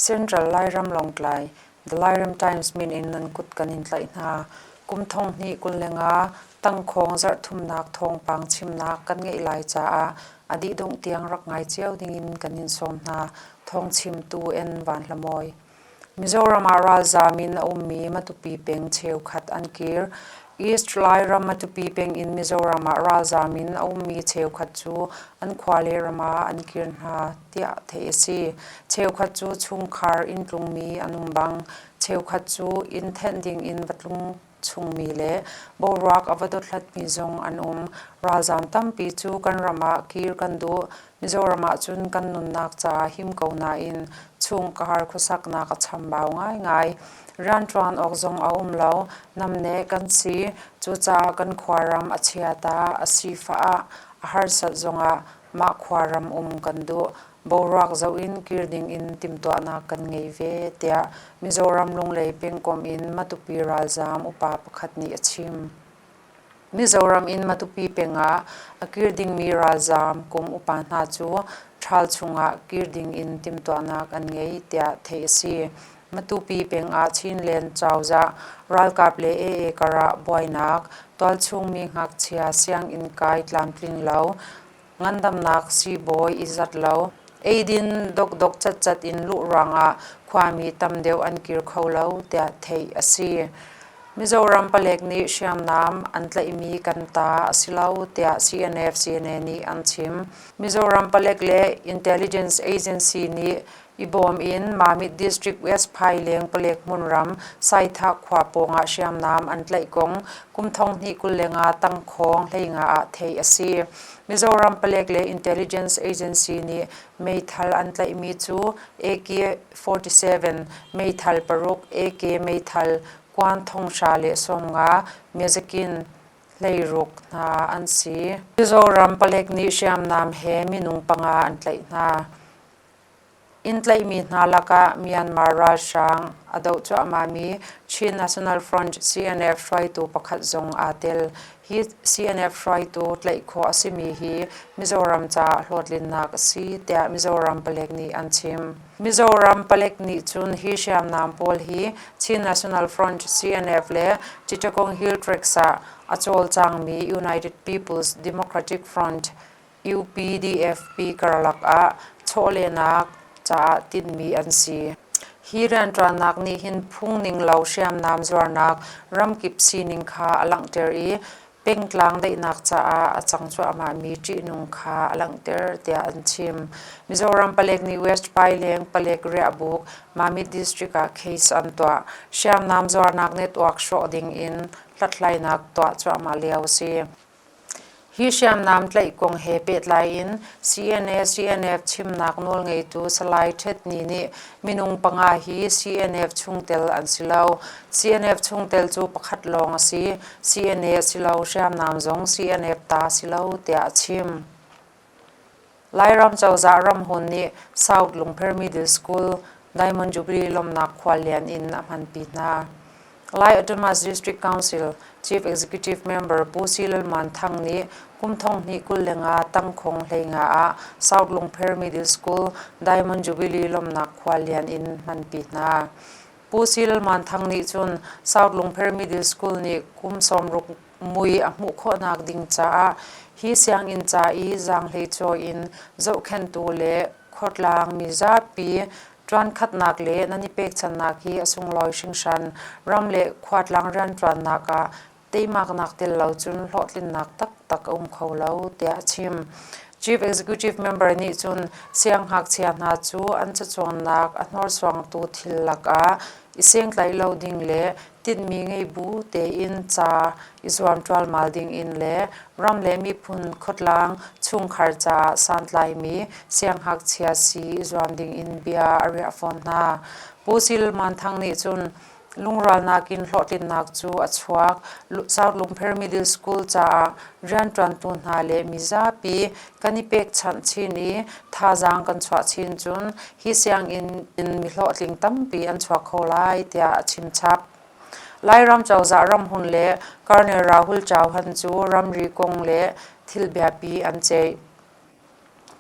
Central Lairam Lawngtlai, The Lairam Times min in nan kut kan in tlaih hna. Kum 2025 tangkhawng zarh thumnak thawngpang chimnak kan ngeih lai caah a dihdongh tiang rak ngai cio dingin kan in sawm hna. Thawngchimtu N. Van Hla Mawi. Mizoram ah ralzaam in a ummi Matupi peng cheukhat an kir. East Lairam Matupi peng in Mizoram ah ralzaam in a ummi cheukhat cu an khua le ram ah an kir hna tiah theih a si. Cheukhat cu chungkhar inn tlungmi an um bang, cheukhat cu inn thenh ding in va tlung chungmi le boruak a va dothlatmi zong an um. Ralzaam tampi cu kan ram ah kir kan duh. Mizoram ah cun kan nunnak caah him ko nain chungkhar khuasaknak a chambau ngaingai. Rianṭuan awk zong a um lo. Namneh kan si. Cucaah kan khuaram a chiat ah, a sifah ah, a harsat zongah mah khuaram um kan duh. Boruak zoh in kir ding in timhtuahnak kan ngei ve, tiah Mizoram Lunglei pengkomh in Matupi ralzaam upa pakhat nih a chim. Mizoram in Matupi peng ah a kir dingmi ralzaam kum upa hna cu ṭhal chungah kir ding in timhtuahnak an ngei, tiah theih a si. Matupi peng ah Chinland cozah ralkap le AA karah buainak, tualchungmi ngakchia sianginn kai tlamtling lo, ngandamnak siibawi i zat lo, eidin dokdok catcat in luh ruangah khuami tam deuh an kir kho lo tiah theih a si. Mizoram palek nih hriamnam an tlaihmi kan ta a si lo tiah CNF CNA nih an chim. Mizoram palek le Intelligence Agency nih i bawm in Mamit District West Phaileng palek hmunram Saithah khua pawngah hriamnam an tlaih kong kum 2025 tangkhawng 15 ah theih a si. Mizoram palek le Intelligence Agency nih meithal an tlaihmi cu AK-47 meithal paruk, AK meithal kuan 1050 Mezakin 16 hna an si. Mizoram palek nih hriamnam he minung panga an tlaih hna. Inn tlaihmi hna lakah Myanmar ralhrang a doh cuahmahmi Chin National Front CNF hruaitu pakhat zong aa tel. Hi CNF hruaitu tlaih khawh a simi hi Mizoram caah hlawhtlinnak a si tiah Mizoram palek nih an chim. Mizoram palek nih cun hi hriamnam pawl hi Chin National Front CNF le Chittagong Hill Tracts ah a cawlcangmi United People's Democratic Front UPDFP karlak ah chawlehnak caah tinhmi an si. Hi rianṭuannak nih hin phung lo hriamnam zuarnak ramkip sining kha a langhter i pengtlang daihnak caah a cang cuahmahmi ṭihnung kha a langhter tiah an chim. Mizoram palek nih West Paileng palek riahbuk Mamit District ah case an tuah. Hriamnam zuarnak network hrawh ding in hlathlainak tuah cuahmah lio a si. Hi hriamnam tlaih kong he pehtlai in CNA-CNF chimnak nawlngeitu Salai Htet Ni nih minung panga hi CNF chungtel an si lo. CNF chungtel cu pakhat lawng a si. CNA a si lo, hriamnam zong CNF ta a si lo, tiah a chim. Lairam cozah ramhun nih South Lungpher Middle School Diamond Jubilee lawmhnak khuallian in a hmanpi hna. Lai Autonomous District Council Chief Executive Member Pu Si Lal Man Thang nih kum 2025 tangkhong 15 ah South Lungpher Middle School Diamond Jubilee lawmhnak khuallian in hmanpi hna. Pu Si Lal Man Thang nih cun South Lungpher Middle School nih kum 60 mui a hmuh khawhnak ding caah hi sianginn ca i zaanghlei cawi in zohkhenhtu le khuatlang mizapi ṭuankhatnak le nan i pekchanhnak hi a sunglawi hringhran. Ram le khuatlang rianṭuannak ah teimaknak tel lo cun hlawhtlinnak taktak a um kho lo, tiah a chim. Chief Executive Member nih cun siangngakchia hna cu an cacawnnak a hnorsuangtu thil lakah i sengtlaih lo ding le tinhmi ngei bu tein ca i zuam ṭualmal dingin le ram le miphun khuatlang chungkhar caah santlaimi siangngakchia si i zuam dingin bia a riah fawn hna. Pu Sil Man Thang nih cun lungrualnak in hlawhtlinnak cu a chuak. South Lungpher Middle School caah rianṭuantu hna le mizapi kan i pekchanh chin i thazaang kan chuah chin cun hi sianginn in mi hlawhtling tampi an chuak kho lai tiah a chimchap. Lairam cozah ramhun le Colonel Rahul Chauhan cu ramri kong le thil biapi an ceih.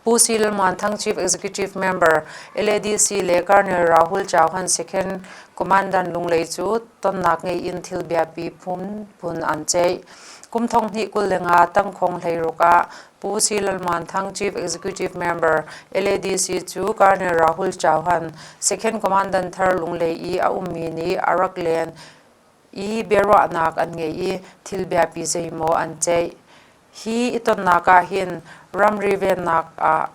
Pu Si Lal Muan Thang Chief Executive Member, LADC le Colonel Rahul Chauhan Second Commandant Lunglei cu tonnak ngei in thil biapi phunphun an ceih. Kum 2025 tangkhawng 16 ah Pu Si Lal Muan Thang Chief Executive Member, LADC cu Colonel Rahul Chauhan Second Commandant thar Lunglei i a ummi nih a rak len i biaruahnak an ngei i thil biapi zeimaw an ceih. Hi i tonnak ah hin ramri vennak ah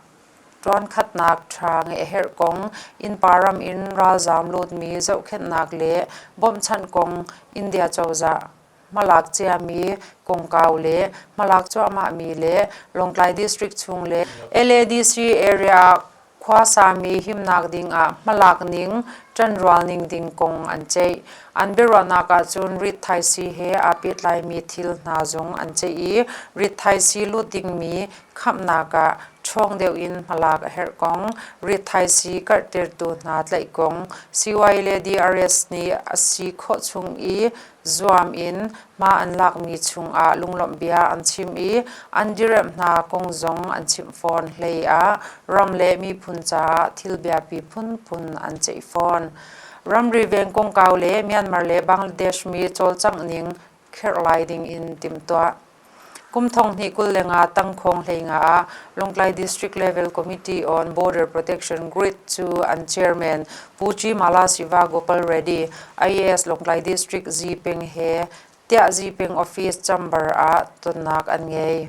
ṭuankhatnak ṭha ngeih a herh kong, innpa ram in ralzaam lutmi zohkhenhnak le bawmhchanh kong India cozah hmalak ciami kongkau le hmalak cuahmahmi le Lawngtlai District chung le LADC area ah khuasami himnak ding ah hmalak ning, ṭanrual ning ding kong an ceih. An biaruahnak ahcun rithaisii he aa pehtlaimi thil hna zong an ceih i rithaisii lut dingmi khamnak ah ṭhawng deuh in hmalak a herh kong, rithaisii karhtertu hna tlaih kong, CY le DRS nih a si khawh chung i zuam in hma an lakmi chungah lunglawmh bia an chim i an diriamh hna kong zong an chimh fawn hlei ah ram le miphun caah thil biapi phunphun an ceih fawn. Ramri veng kongkau le Myanmar le Bangladesh mi cawlcangh ning kherhlai ding in timhtuah. Kum 2025 tangkhawng 15 ah Lawngtlai District Level Committee on Border Protection Grid cu an chairman Pu Chimala Siva Gopal Reddy, IAS Lawngtlai District Zipeng he tiah Zipeng Office chamber ah tonnak an ngei.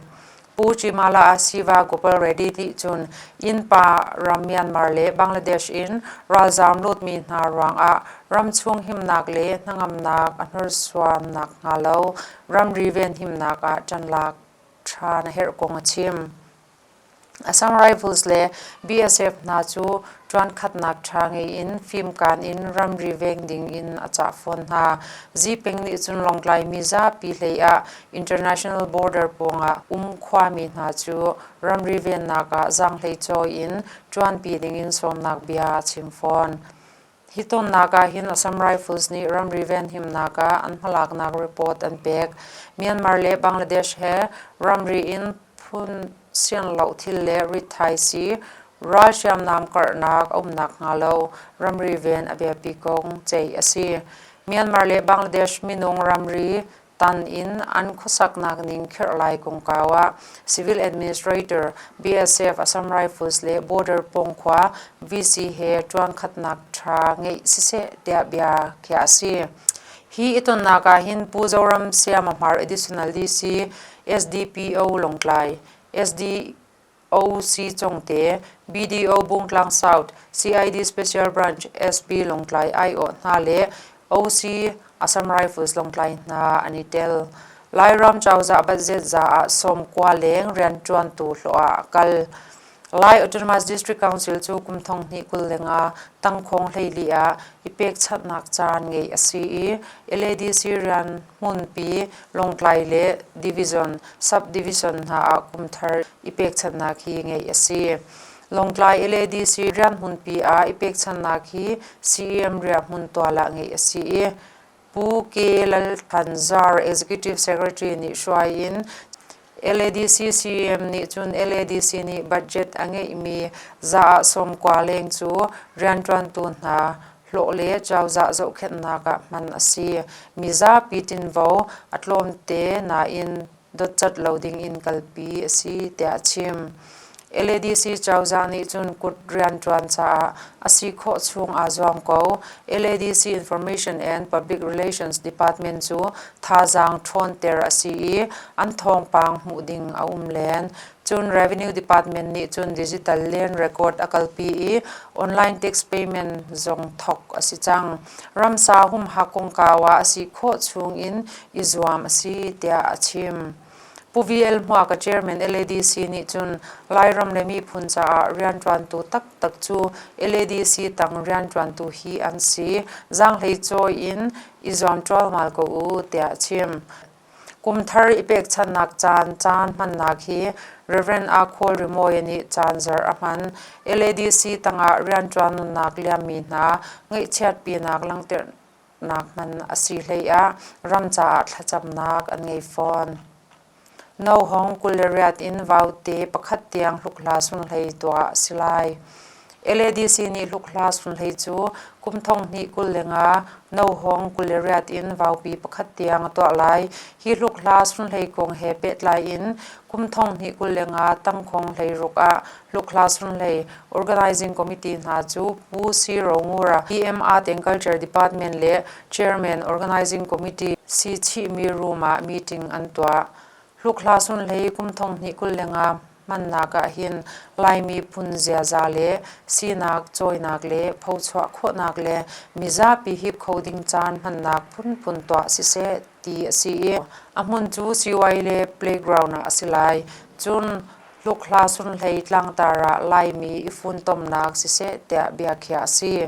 Pu Chimala Siva Gopal Reddy nih cun innpa ram Myanmar le Bangladesh in ralzaam lutmi hna ruangah ramchung himnak le hnangamnak a hnorsuan nakhnga lo ramri venhimnak ah ṭanlak ṭhan a herh kong a chim. Assam Rifles le BSF hna cu ṭuankhatnak ṭha ngei in fimkaan in ramri veng ding in a cah fawn hna. Zipeng nih cun Lawngtlai mizapi hlei ah international border pawngah um khuami hna cu ramri vennak ah zaanghlei cawi in ṭuanpi ding in sawmnak bia a chim fawn. Hi tonnak ah hin Assam Rifles nih ramri venhimnak ah an hmalaknak report an pek. Myanmar le Bangladesh he ramri in phun sianlo thil le rithaisii ral hriamnam karhnak a um nakhnga lo ramri ven a biapi kong ceih a si. Myanmar le Bangladesh minung ramri tan in an khuasaknak ning kherhlai kongkau ah Civil Administrator, BSF, Assam Rifles le Border pawngkhua VC he ṭuankhatnak ṭha ngeih siseh tiah bia khiah a si. Hi i tonnak ah hin Pu Zoram Siama Hmar Additional DC, SDPO Lawngtlai, SD OC Congte, BDO Bungtlang South, CID Special Branch SB Lawngtlai aiawh hna le OC Assam Rifles Lawngtlai hna an i tel. Lairam cozah budget za ah 90 leng rianṭuantu hlawh ah a kal. Lai Autonomous District Council cu kum 2025 tangkhawng 14 ah i pekchanhnak caan ngeih a si i LADC rian hmunpi Lawngtlai le Division, Sub-Division hna ah kum thar i pekchanhnak hi ngeih a si. Lawngtlai LADC rianhmunpi ah i pekchanhnak hi CEM riahhmun tual ah ngeih a si i Pu K. Lal Than Zar, Executive Secretary nih hruai in LADC CEM nih cun LADC nih budget a ngeihmi za ah 90 leng cu rianṭuantu hna hlawh le cozah zohkhenhnak ah hman a si. Mizapi tinvo a tlawmte nain dotcat lo ding in kalpi a si tiah a chim. LADC cozah nih cun kut rianṭuan caah a si khawh chung aa zuam ko. LADC Information and Public Relations Department cu thazaang ṭhawnter a si i an thawngpang hmuh ding a um len. Cun Revenue Department nih cun digital land record a kalpi i online tax payment zong thawk a si cang. Ramsa humhak kongkau ah a si khawh chung in i zuam a si tiah a chim. Pu VL Hmuaka Chairman LADC nih cun Lairam le miphun caah rianṭuantu taktak cu LADC tang rianṭuantu hi an si. Zaanghlei cawi in i zuam ṭualmal ko u tiah a chim. Kum thar i pekchanhnak caan caan hmannak hi Rev. A Khawl Rimawi nih caan zarh a hman. LADC tangah rianṭuan nunnak liammi hna ngaihchiatpinak langhternak hman a si hlei ah ram caah thlacamnak an ngei fawn. Nohawng 28 in Vaute pakhat tiang hlukhla sunhlei tuah a si lai. LADC nih hlukhla sunhlei cu kum 2025 Nohawng 28 in Vaupi pakhat tiang a tuah lai. Hi hlukhla sunhlei kong he pehtlai in kum 2025 tangkhawng 16 ah hlukhla sunhlei Organizing Committee hna cu Pu C. Rongura, PM Art and Culture Department le Chairman Organizing Committee si chihmi room ah meeting an tuah. Hlukhla sunhlei kum 2025 hmannak ah hin Laimi phun ziaza le sinak cawinak le phochuah khawhnak le mizapi hip kho ding caan hmannak phunphun tuah siseh ti a si i a hmun cu CY le playground ah a si lai. Cun hlukhla sunhlei tlangtar ah Laimi i funtomnak siseh tiah biakhiah a si.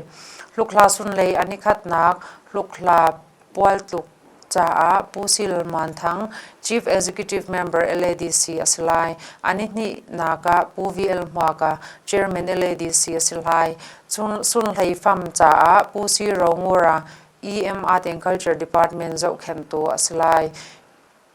Hlukhla sunhlei a nikhatnak hlukhla pualtluk caah Pu Sil Muan Thang, Chief Executive Member LADC a si lai. A nihnihnak ah Pu VL Hmuaka, Chairman LADC a si lai. Cun Sunhlei Fam caah Pu Si Ro Ngura, EM Art and Culture Department zohkhenhtu a si lai.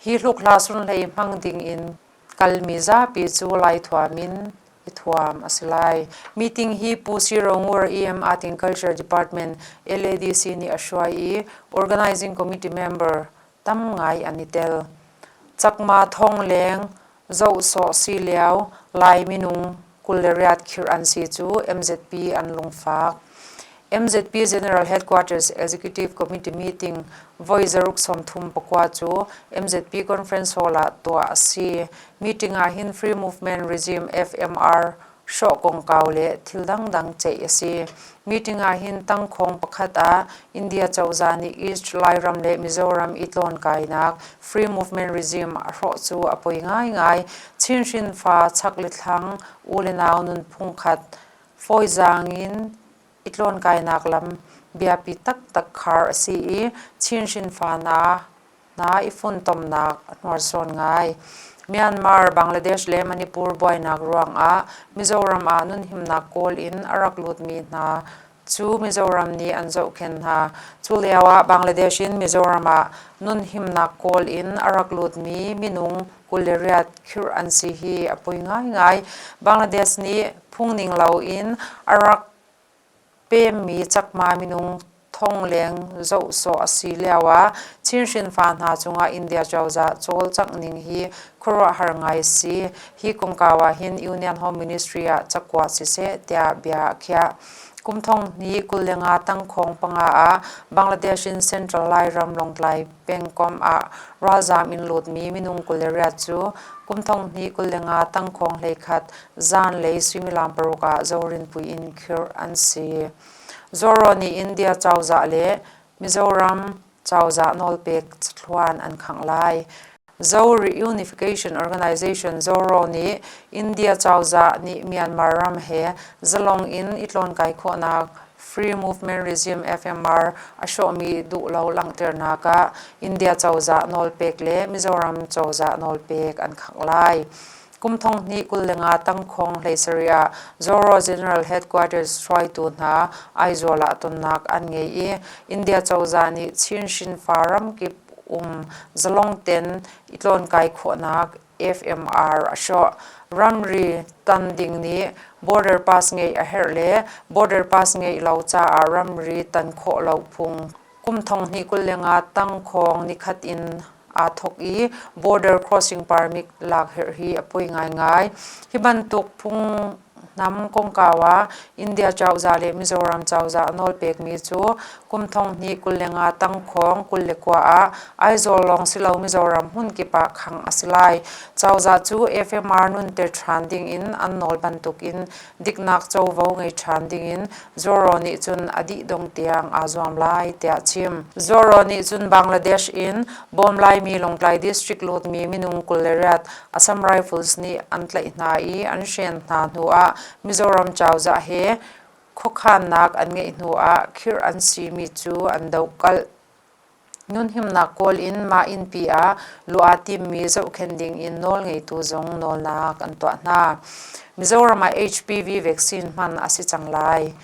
Hi hlukhla sunhlei hmang ding in kalmi zapi cu Laithuam in i thuam a si lai. Meeting hi Pu Siro Ngur EM Art and Culture Department LADC nih a hruai i Organizing Committee member tam ngai an i tel. Chakma thong leng zoh sawh si lio Lai minung 28 khirh an si cu MZP an lungfak. MZP General Headquarters Executive Committee meeting voi 69 cu MZP Conference Hall ah tuah a si. Meeting ah hin Free Movement Regime FMR hrawh kongkau le thil dangdang ceih a si. Meeting ah hin tangkhawng pakhat ah India cozah nih East Lairam le Mizoram i tlawnkainak Free Movement Regime a hrawh cu a poi ngaingai. Chin hrinfa chak le thlang u le nau nunphung khat fawizaang in i tlawnkainak lam biapi taktak khar a si i Chin hrinfa hna hna i funtomnak a hnorsuan ngai. Myanmar, Bangladesh le Manipur buainak ruangah Mizoram ah nunhimnak kawl in a rak lutmi hna cu Mizoram nih an zohkhenh hna. Cu lioah Bangladesh in Mizoram ah nunhimnak kawl in a rak lutmi minung 28 khirh an si hi a poi ngaingai. Bangladesh nih phungning loin a rak pemmi Chakma minung thong leng zoh sawh a si lioah Chin hrinfa hna cungah India cozah cawlcangh ning hi khuaruahhar ngai a si. Hi kongkau ah hin Union Home Ministry ah cakuat siseh tiah bia a khiah. Kum 2025 tangkhawng panga ah Bangladesh in Central Lairam Lawngtlai pengkomh ah ralzaam in lutmi minung 28 cu kum 2025 tangkhawng 11 zanlei suimilam paruk ah Zorinpui in khirh an si. Zoro nih India cozah le Mizoram cozah nawlpek cathluan an khangh lai. Zo Reunification Organization ZORO nih India cozah nih Myanmar ram he zalong in i tlawnkai khawhnak Free Movement Regime FMR a hrawhmi duhlo langhternak ah India cozah nawlpek le Mizoram cozah nawlpek an khangh lai. Kum 2025 tangkhawng 17 ah Zoro General Headquarters hruaitu hna Aizawl ah tonnak an ngei i India cozah nih Chin hrinfa ramkip um zalong ten i tlawnkai khawhnak FMR a hrawh. Ramri tan ding nih border pass ngeih a herh le border pass ngeih lo caah ramri tan khawh lo phung kum 2025 tangkhawng nikhat in aa thawk i border crossing permit lak herh hi a poi ngaingai. Hi bantuk phung Hnam kongkau ah India cozah le Mizoram cozah nawlpekmi cu kum 2025 tangkhawng 29 ah Aizawl lawng si lo Mizoram hmunkip ah khangh a si lai. Cozah cu FMR nunter ṭhan dingin an nawl bantukin diknak covo ngei ṭhan dingin Zoro nih cun a dih dong tiang aa zuam lai tiah a chim. Zoro nih cun Bangladesh in bawm laimi Lawngtlai district lutmi minung 28 Assam Rifles nih an tlaih hna i an hren hna hnuah Mizoram cozah he khuakhannak an ngeih hnuah khirh an simi cu an dohkalh. Nunhimnak kawl in mah innpi ah luh aa timmi zohkhenh ding in nawlngeitu zong nawlnak an tuah hna. Mizoram ah HPV vaccine hman a si cang lai.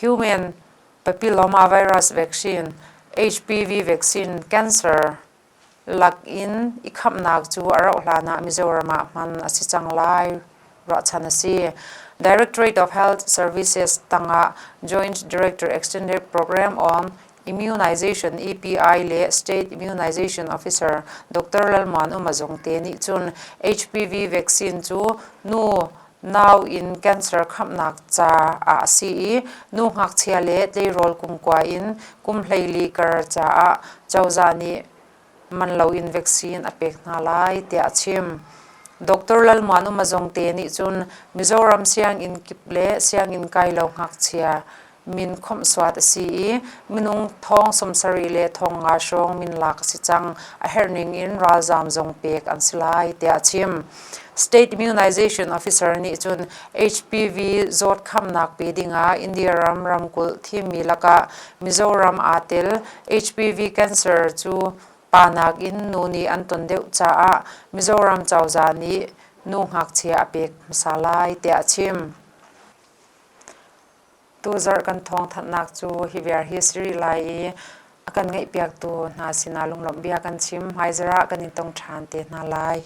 Human papillomavirus vaccine, HPV vaccine, cancer. lak in i khamhnak cu a rauh hlan ah Mizoram ah hman a si cang lai ruahchan a si. Directorate of Health Services tangah Joint Director Extended Program on Immunization EPI le State Immunization Officer Dr. Lalmuan Uma Zongte nih cun HPV vaccine cu nu nau in cancer khamnak caah a si i nu ngakchia le tleirawl kum kua in kum 14 kar caah cozah nih man loin vaccine a pek hna lai tiah a chim. Dr. Lalmuan Uma Zongte nih cun Mizoram sianginn kip le sianginn kai lo ngakchia min khawmhsuat a si i minung thong 75 le 500 hrawng min lak a si cang. A herh ning in ralzaam zong pek an si lai tiah a chim. State Immunization Officer nih cun HPV zawt khamnak pe dingah India ram ramkulh thimmi lakah Mizoram aa tel. HPV cancer cu pa nakin nu nih an ton deuh caah Mizoram cozah nih nu ngakchia a pek hmasa lai tiah a chim. Tuzarh kan thawngthanhnak cu hi viar hi si rih lai i a kan ngaihpiaktu hna sinah lunglawmh bia kan chim. Hmaizarh ah kan in tong ṭhan te hna lai.